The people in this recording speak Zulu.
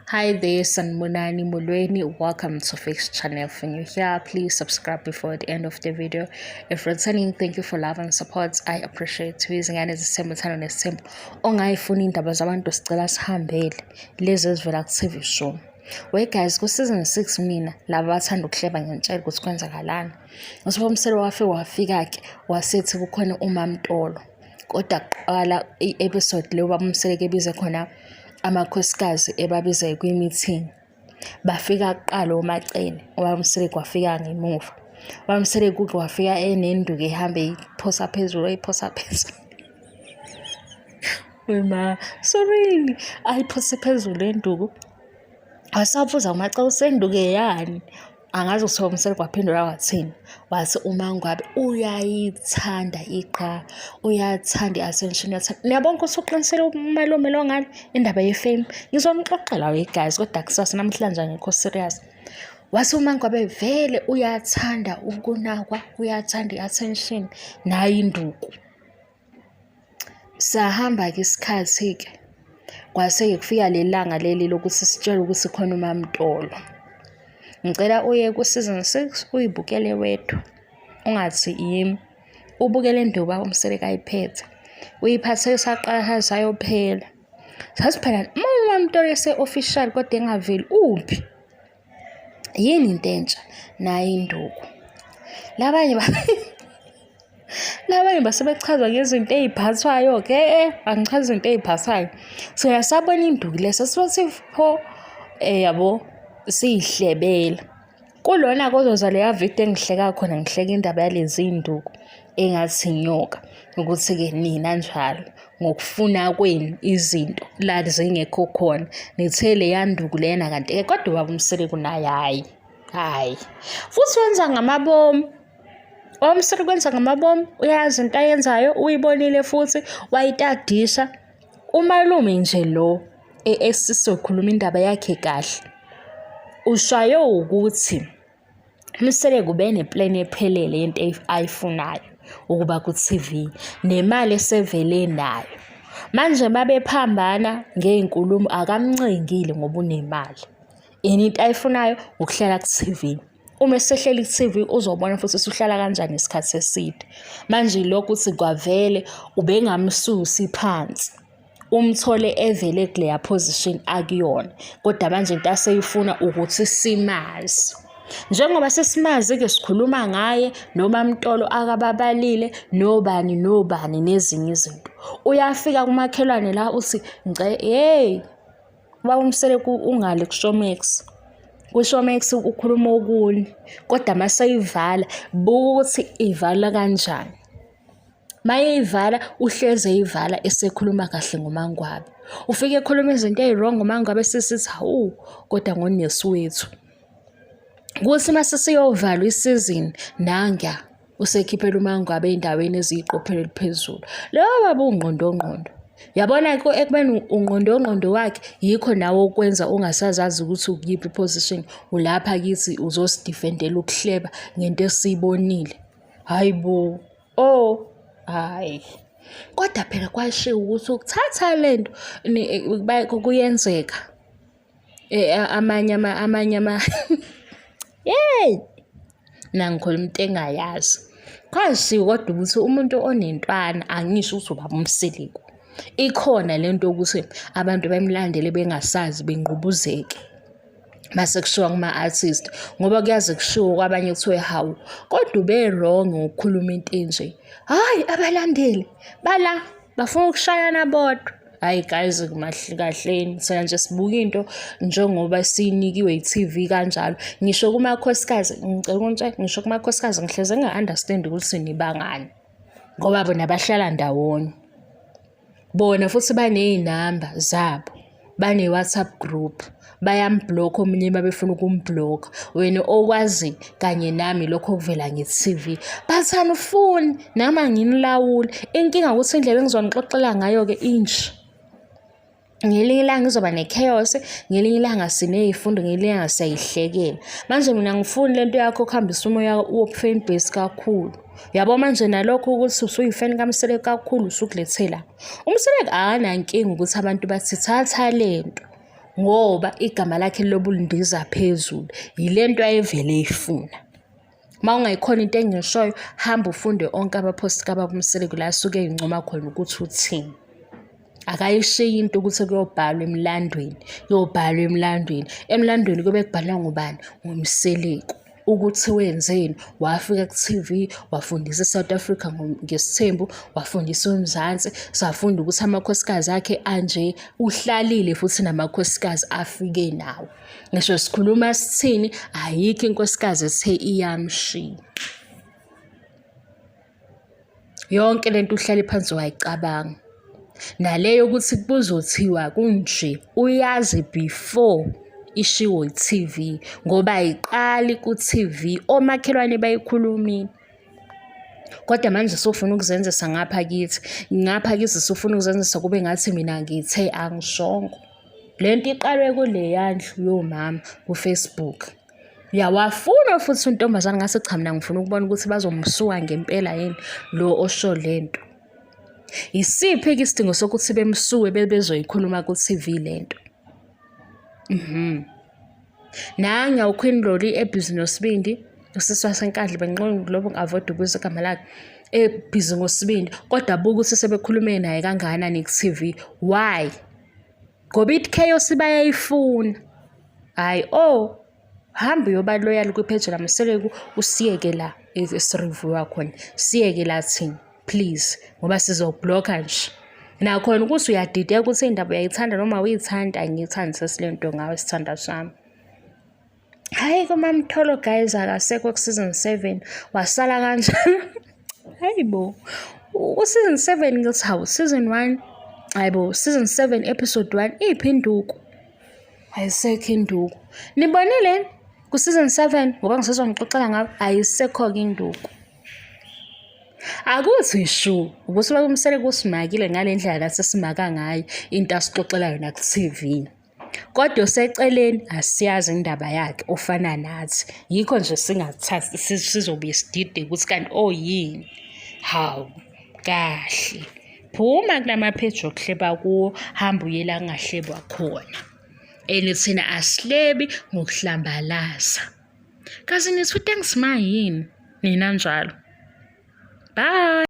Hi there, Sanibonani Molweni. Welcome to Fix Channel. If you're new here, please subscribe before the end of the video. If returning, thank you for love and support. I appreciate you. Izingane zisithembu uthando nesithembu. Ongayifuni indaba zabantu sicela sihambele lezi ezivela ku-TV show. We guys, ku-season 6 mina laba bathanda ukuhleba ngiyantshela ukuthi kwenzakalani. USipho Msele wafike wafika-ke wasethi kukhona uMamtolo. Kodwa kuqala i-episode le ubaba uMseleku ebize khona amakhosikazi ebabize kwi-meeting. Bafika kuqala oMaCele, ubaba uMseleku wafika ngemuva. Ubaba uMseleku-ke wafika enenduku ehambe eyiphosa phezulu, eyiphosa phezulu. Wema, sorry, ayiphose phezulu le nduku. Wasabuza uMaCele usenduku yani? Angazi kuthiwa uMseleku waphendula wathini. Wathi uMaNgwabe uyayithanda iqha, uyathanda i-attention, uyathanda. Niyabona ukuthi uqinisele umalume lo ngane indaba ye-fame. Ngizonixoxela we guys kodwa kusasa namhlanje angikho serious. Wathi uMaNgwabe vele uyathanda ukunakwa, uyathanda i-attention nayo induku. Sahamba-ke isikhathi-ke kwase-ke kufika leli langa leli lokuthi sitshelwe ukuthi khona uMamtolo. Ngicela uye ku-season 6 uyibukele wedwa, ungathi yimi. Ubukele ndoba uMseleku ayiphethe. Uyiphathe saqala sayophela. Sathi phela uma uMamtolo ese-official kodwa engaveli uphi? Yini into entsha? Nayi induku. Labanye labanye basebechazwa ngezinto ey'phathwayo-ke eh, angichazi izinto ey'phathwayo. So yasabona induku leso sibathi pho yabo siyihlebela. Kulona kozoza leya video engihleka khona ngihleka indaba yalezi iy'nduku engathi inyoka ukuthi-ke nina njalo ngokufuna kwenu izinto la zingekho khona nithe leya nduku lena kanti-ke kodwa ubaba uMseleku naye hhayi hhayi futhi wenza ngamabomu uMseleku wenza ngamabomu uyazi into ayenzayo uyibonile futhi wayitadisha umalume nje lo esisokhuluma indaba yakhe kahle ushaywe ukuthi uMseleku ubeneplan ephelele yento ayifunayo ukuba ku-TV nemali esevele nayo. Manje babephambana ngey'nkulumo akamncengile ngoba unemali. Yena into ayifunayo ukuhlala ku-TV. Uma esehleli ku-TV uzobona futhi usuhlala kanjani isikhathi eside. Manje lokhu ukuthi kwavele ubengamsusi phansi. Umthole evele kuleya position akuyona kodwa manje into aseyifuna ukuthi simazi. Njengoba sesimazi-ke sikhuluma ngaye noma Mtolo akababalile nobani nobani nezinye izinto. Uyafika kumakhelwane la uthi ngce hey ubaba uMseleku ungale kuShowmax. KuShowmax ukhuluma okunye kodwa maseyivala buka ukuthi ivala kanjani. Mayeyivala uhlezi eyivala esekhuluma kahle ngoMangwabe. Ufike ekhuluma izinto ey'wrong ngoMangwabe sesithi hawu kodwa ngonesi wethu. Kuthi uma sesiyovalwa isizini nangiya usekhiphela uMangwabe ey'ndaweni eziyiqophelo eliphezulu. Loyo baba uwungqondongqondo. Yabona ekubeni ungqondongqondo wakhe yikho nawe okwenza ungasazazi ukuthi ukuyiphi i-position ulapha kithi uzosidifendela ukuhleba ngento esiyibonile. Hhayi bo, oh, hhayi. Kodwa phela kwashiwo ukuthi ukuthatha le nto kuyenzeka amanye amanye ama yeyi nangikhuluma into engayazi. Kwashiwo kodwa ukuthi umuntu onentwana angisho ukuthi ubaba uMseleku. Ikhona le nto yokuthi abantu bemlandele bengasazi bengqubuzeke. Mase kushiwa kuma-artist ngoba kuyaze kushiwo kwabanye kuthiwe hawu kodwa ube-wrong ngokukhuluma into enje. Hhayi abalandeli bala bafuna ukushayana bodwa. Hhayi guys kahleni thina nje sibuka into njengoba siyinikiwe i-T_V kanjalo. Ngisho kumakhosikazi ngicela ukunitshela ngisho kumakhosikazi ngihleze nginga-understand ukuthi nibangani ngoba bona bahlala ndawonye. Bona futhi baney'namba zabo, bane-WhatsApp group, bayam-block-a omunye uma befuna ukum-block-a. Wena okwazi kanye nami lokho okuvela nge-T_V. But anifuni nami anginilawuli. Inkinga ukuthi indlela engizonixoxela ngayo-ke inje. Ngelinye ilanga izoba ne-chaos, ngelinye ilanga siney'fundo, ngelinye ilanga siyayihlekela. Manje mina angifuni lento yakho okuhambisa umoya wobu-fan base kakhulu. Yabo manje nalokho ukuthi usuyi-fan kaMseleku kakhulu usukulethe la. UMseleku akanankinga ukuthi abantu bathi thatha lento. Ngoba igama lakhe lilobu lindiza phezulu. Yile nto ayevele eyifuna. Uma ungayikhona into engishoyo, hamba ufunde onke ama-post kababa uMseleku la asuke eyincoma khona ukuthi uthini. Akayishiyi into ukuthi kuyobhalwa emlandweni, kuyobhalwa emlandweni. Emlandweni kuyobe kubhalwa ngobani? NgoMseleku. Ukuthi wenzeni, wafika ku-T_V wafundisa i-South Africa ngesithembu, wafundisa uMzansi, safunda ukuthi amakhosikazi akhe anje, uhlalile futhi namakhosikazi afike nawo. Ngisho sikhuluma sithini, ayikho inkosikazi ethe iyamshiya. Yonke lento uhlale phansi wayicabanga. Nale yokuthi kuzothiwa kunje uyazi before ishiwo i-T_V ngoba ayiqali ku-T_V, omakhelwane bayikhulumile. Kodwa manje usufuna ukuzenzisa ngapha kithi, ngapha kithi usufuna ukuzenzisa kube ngathi mina ngithe angishongo. Le nto iqalwe kuleya ndlu yomama ku-Facebook. Uyawafuna futhi untombazane ngase cha mina ngifuna ukubona ukuthi bazomsuka ngempela yini lo osho le nto. Yisiphi-ke isidingo sokuthi bemsuke bebezoyikhuluma ku-T_V le nto? Nangiya uQueen Lolly ebhizi noSibindi, usisi waseNkandla benginqena ukuloba ngi-avoid-e ukubiza igama lakhe, ebhizi ngoSibindi kodwa buka ukuthi sebekhulume naye kangakanani ku-T_V, why? Ngoba i-chaos bayayifuna. Hhayi oh, hamba uyoba loyal kwipheji laMseleku usiyeke la esi-review-a khona, siyeke la thina please ngoba sizoku-block-a nje. Nakhona ukuthi uyadideka ukuthi indaba uyayithanda noma awuyithandi, angiyithandi sesi le nto ngawe sithandwa sami. Hhayi kuMamtholo guys akasekho ku-season 7 wasala kanjalo. Hayi bo. Ku-season 7 ngithi hawu season 1 hayi bo season 7 episode 1 iphi induku? Ayisekho induku. Nibonile ku-season 7 ngoba ngisazonixoxela ngayo ayisekho-ke induku. Akuthi shu ukuthi bakumsele kusimakile ngale ndlela nathi simaka ngayo into asixoxela yona ku-T_V. Kodwa oseceleni asiyazi indaba yakhe ofana nathi. Yikho nje singathathi sizobuye sidide ukuthi kanti oyini. Hawu, kahle. Phuma kulamapheji okuhleba kuwo, hamba uye la kungahlebwa khona. And thina asihlebi ngokuhlambalaza. Kazi nithi u-thanks ma yini? Nina njalo. Bye.